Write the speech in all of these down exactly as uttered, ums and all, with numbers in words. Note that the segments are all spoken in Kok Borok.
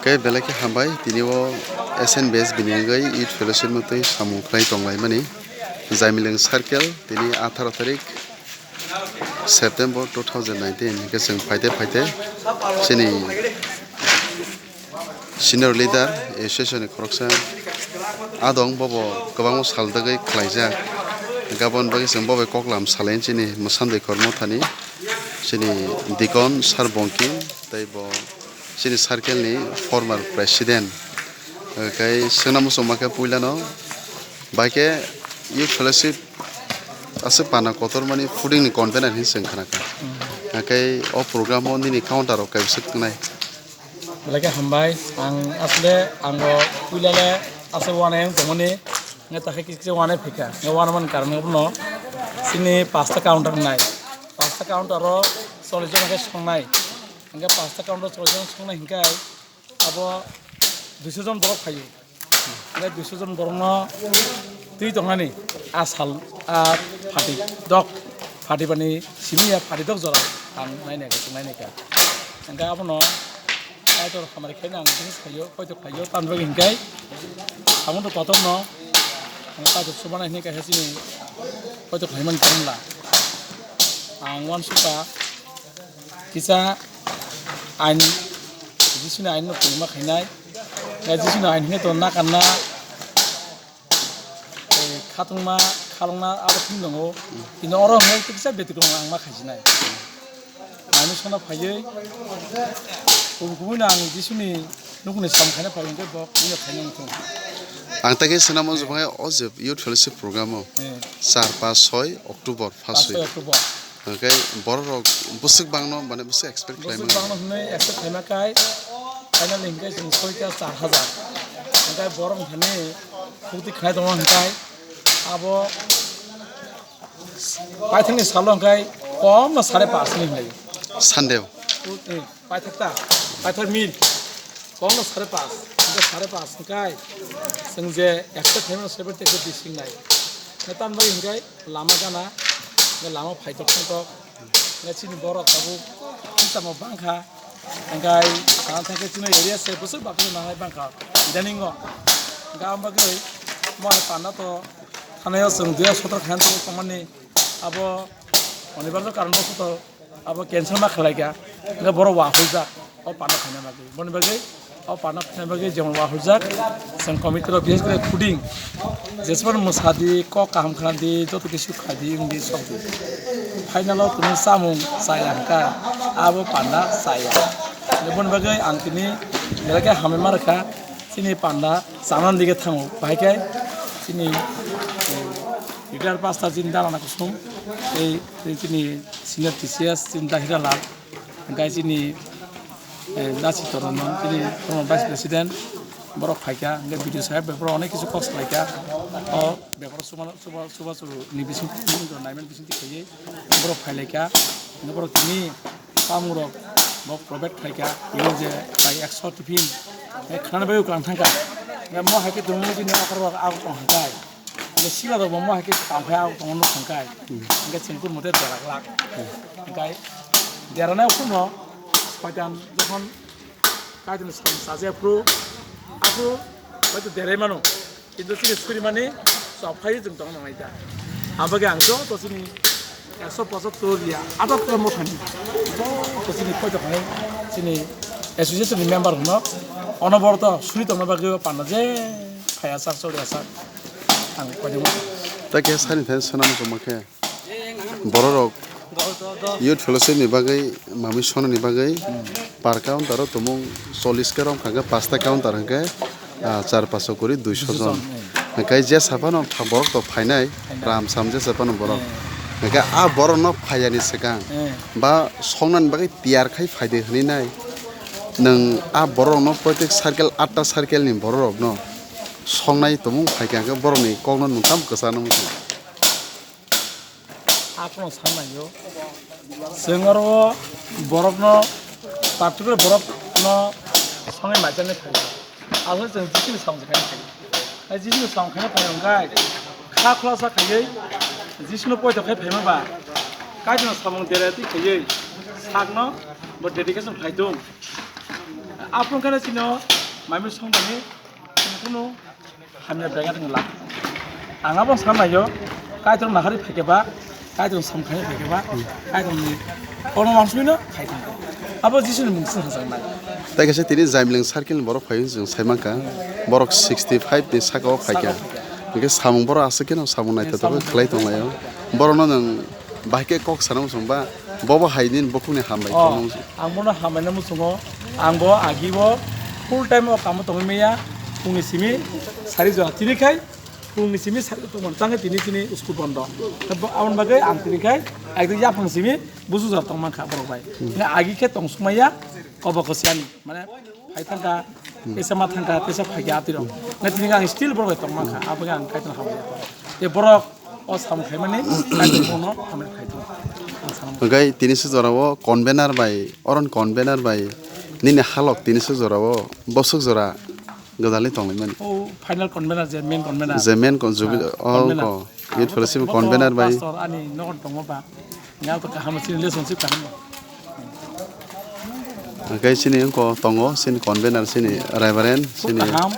Khe belai khe hambai, tini o S N B S bini wngwi Youth Fellowship no tei samung khlai tonglaimani. Jaimileng Circle, tini atharo tarik September two thousand nineteen hwnkhe chwng phaite phaite chini senior leader, association ni khoroksa adong, bobo kwbangma sal dagwi khlaijak. Gabon bagwi chwng bobai koklam salaini chini Mwsandwi Kormo thani chini Dikon Sar Bongkim tei bo chini circle ni former president. Hwnkhe swngna muchungma khe puilano bai khe Youth Fellowship aswk pana kotor mani fooding ni convener hinwi chwng khna kha. Hwnkhe o program o nini counter rok kaisa wngnai. Belai khe hambai, ang asle, ang bo puila le aswk uanai wng tongmani, hwnkhe takhe kisa kisa uanai phaikha, hwnkhe uanamani karon wngkha bono chini pasta counter wngnai, pasta counter o chollish jon khe songnai, hwnkhe pasta counter o chollish jon songnai hwnkhe abo duiso jon borok phaio. Hwnkhe duiso jon borokno twi tongnani a sal, a phatidok, phatibani simi ya phatidok jora ang nainai kha, chwng nainai kha. Hwnkhe abono Kaitor hamari khaina ang bini saio, poito khlaio, tamni bagwi hwnkhe samono kotorno ang Kaitor chubana hinwi kaisa chini poito khlaimani tongmla. Ang uansukha kisa ain, Jisuni ainno purima khainai. Jisuni ain hinwi to nakarna, eh, khatungma, khalungna abo thing tongo. Kintu oro hwnwi kisa betikromno ang ma khaijinai. Manwi sona phaiwi, kubui kubui no ang Jisuni nukni sam khaina phai hwnkhe bo puya khaina wngkha. Ang tei khe swnamo jubangwi o je Youth Fellowship program o, eh, char, pash, soi October, first week. Pash, soi October. Hwnkhe borok rok bwswk bangno, mane, bwswk expect khlai mano. Bwswk bangno hwnwi expect khlaima kai, finally hwnkhe chwng soita char hajar. Hwnkhe borok thani phukti khlai tongo hwnkhe abo paithakni salo hwnkhe komno sare pash ni hwnlaio. Sunday o. Paithak ta, paithak meal. Kokno sare pash, hwnkhe sare pash hwnkhe chwng je expect khlaimano sebo tei khe bising nai. Hwnkhe tamni bagwi hwnkhe lama gana, hwnkhe lama phaithok thangthok. Hwnkhe chini borok tabuk tisamo bangkha. Hwnkhe sana thangkhe chini area se bwswk baksa nangnai bangkha. Idaningo. Hwnkhe aboni bagwi mo hai panda to thanao chwng dui hajar sotoro khaina tongmani abo onibarjo karon bosoto abo cancel ma khlaikha, hwnkhe borok wahuljak o panda khaina bagwi. Boni bagwi o panda khaina bagwi jemon wahuljak, chwng committee rok, bises kore fooding, jesmani mwsadi, kok kaham khnadi, joto kisu khaidi, wngdi, sokdi. Final o tini chamung chaya hwnkha, abo panda chaya. Boni bagwi ang tini belai khe hambai ma rwkha, chini panda chanani dige thango, bahai khe chini, eh, retired pastor chini dalana kusum, tei, tei chini senior T C S chini Dahira Lal, hwnkhe chini, eh, Nasi Toronman, chini former vice president, borok phaikha, hwnkhe B D O saheb bai borok onek kisu kok salaikha. O bepar o chuba, chuba, chuba churu ni bising, naimani bisingtwi khaiwi borok phailaikha, hwnkhe borok tini tamung rok bo provide khlaikha, tini je tai ekso tiffin, eh, khnana bagwi kwlang thangkha, hwnkhe mo hai khe tongo chini akhorok abo tong hwnkhe. Hwnkhe sila rok bo mo hai khe tang phai, ang tongo nuk thang kai. Hmm. Hwnkhe chwng kurmo tei berak lak. Hmm. Hwnkhe derana phuru no soitan jokhon kaitini samung chaja phuru, aphuru hoi to derai mano. Kintu chini suri mani chok phai chwng tong nangnai ta. Aboni bagwi ang joto chini ekso pochattor ya, atattor mothani joto chini poito khanai chini association ni member hwno onoborto suri tongna bagwi o panda je phai achak choli achak ang koidima. Tei khe sani thani swnam tongma khe borok rok youth fellowship ni bagwi mamwi sona ni bagwi per counter o tumung chollish khe rom kha khe pasta counter hwnkhe ah, char paso kuri duiso jon. Hwnkhe je saphano pha-, borok to phainai, ram sam je saphano borok. Hwnkhe a borokno phaiyani swkang ba songnani bagwi tiyar khai phaidi hwnwi nai. Nwng a borokno protek circle, atta circle ni borok rokno songnai tongmung phaikha hwnkhe borokni kokno nwng tamo kwchang nukha. Akhorno sanlaio. Chwng oro borokno, particular borokno songwi maijaknai phaio. Aswk chwng Jisuni samung khaina phaio. Ai Jisuni samung khaina phaio hwnkhe kha khulasa khaiwi Jisuno poito khai phaima ba Kaitorno samung dera twi khaiwi sakno bo dedication khlai tung. Aphrung khe chini maimi songmani kunu hamya bega tong la. Ang abo sam nayo, Kaitor nahari phaikhe ba, Kaitor samkhani phaikhe ba, Kaitor ni kono wansui no khai tong. Abo Jisu ni mung sung sang nai. Tai kaisa tini Jaimling circle ni borok phai chwng sai mankha. Borok sixty five ni saka o phaikha. Hingke samung borok aswk khe no samung naithotok khe khlai tong laio. Borok no nwng bahai khe kok sana muchung ba, bobo hai nini bukhuk ni hambai Oh, tong. Ang bono hambai no muchungo. Ang bo agi bo full time o kamo tongwi maya. Pungni simi sari jora tini khai. Pungni simi sari tongmani tangwi tini tini school bondo. Aboni bagwi ang tini khai ekdagi yaphang simi busu jora tong mankha borok bai. Agi khe tong sumaya kobo kosiani. Mane phai thangkha, tesa ma thangkha, tesa phaikha atirok. Na tini ang still borok bai tong mankha, abo ang kaitor hambai. Te borok o samung khaimani kaitor bono hambai khai tong. Ang samung. Hwnkhe tini se jora o convener bai, oron convener bai, nini halok tini se jora o, bosok jora gwdalni tonglaimani. O final convener je main convener. Je main con-, jubil-, Ah, oh, convener. Ko, youth fellowship Abo convener bai. Pastor ani nogon tongma ba. Nga to kaham chini relationship kaham. Hwnkhe chini wngko tongo, chini convener, chini Reverend, chini, kaham.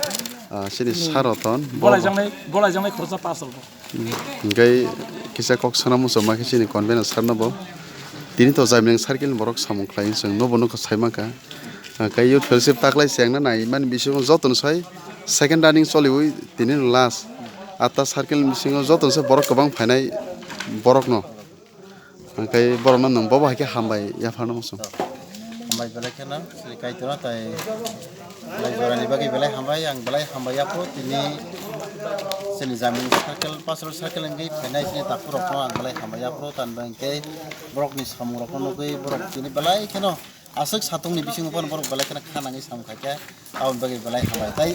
Ah, chini Saroton, bo Bolai jangnai, bolai jangnai khoroksa pastor bo. Hwnkhe kisa kok sana muchung ma khe chini convener sir no bo. Tini to Jaimling circle ni borok samung khlai chwng no bo nokha sai mankha. Hwnkhe youth fellowship taklai chengna nai mani bisingo jotono sai second running choliwi tini last. Atta circle ni bisingo jotono sai borok kwbang phainai borok no. Hwnkhe borokno nwng bobo hai khe hambai yapharno muchung. Hambai belai kheno sri Kaitorno tai belai jorani bagwi belai hambai, ang belai hambai yaphuru tini chini Jaimling circle, Pastor circle wngwi phainai chini takhurokno ang belai hambai yaphuru, tani bagwi hwnkhe borokni samungrokno nugwi borok tini belai kheno aswk satungni bisingo phano borok belai kheno kha nangwi samung khaikha. Aboni bagwi belai hambai. Tai,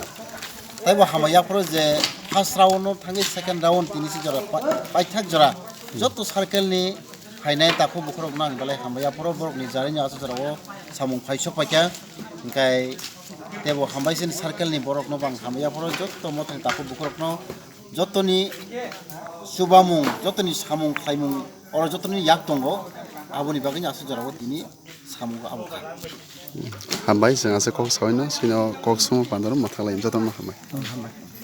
taibo hambai yaphuru je first round no thangwi second round tini si jora pa-, paithak jora. Joto circle ni phainai takhuk bukhurok no ang belai hambai yaphuru borok ni jarani aswk jora o samung khaisok paikha. Hwnkhe teibo hambai sini circle ni borok no bo ang hambai yaphuru joto mothang takhuk bukhurok no jotoni chubamung, jotoni samung khlaimung oro jotoni yak tongo. Aboni bagwi aswk jora o tini samung abo kha. Hambai, chwng aswk kok saui no, chini o kok sumo panda no mwthak lai, jotono hambai. Hambai.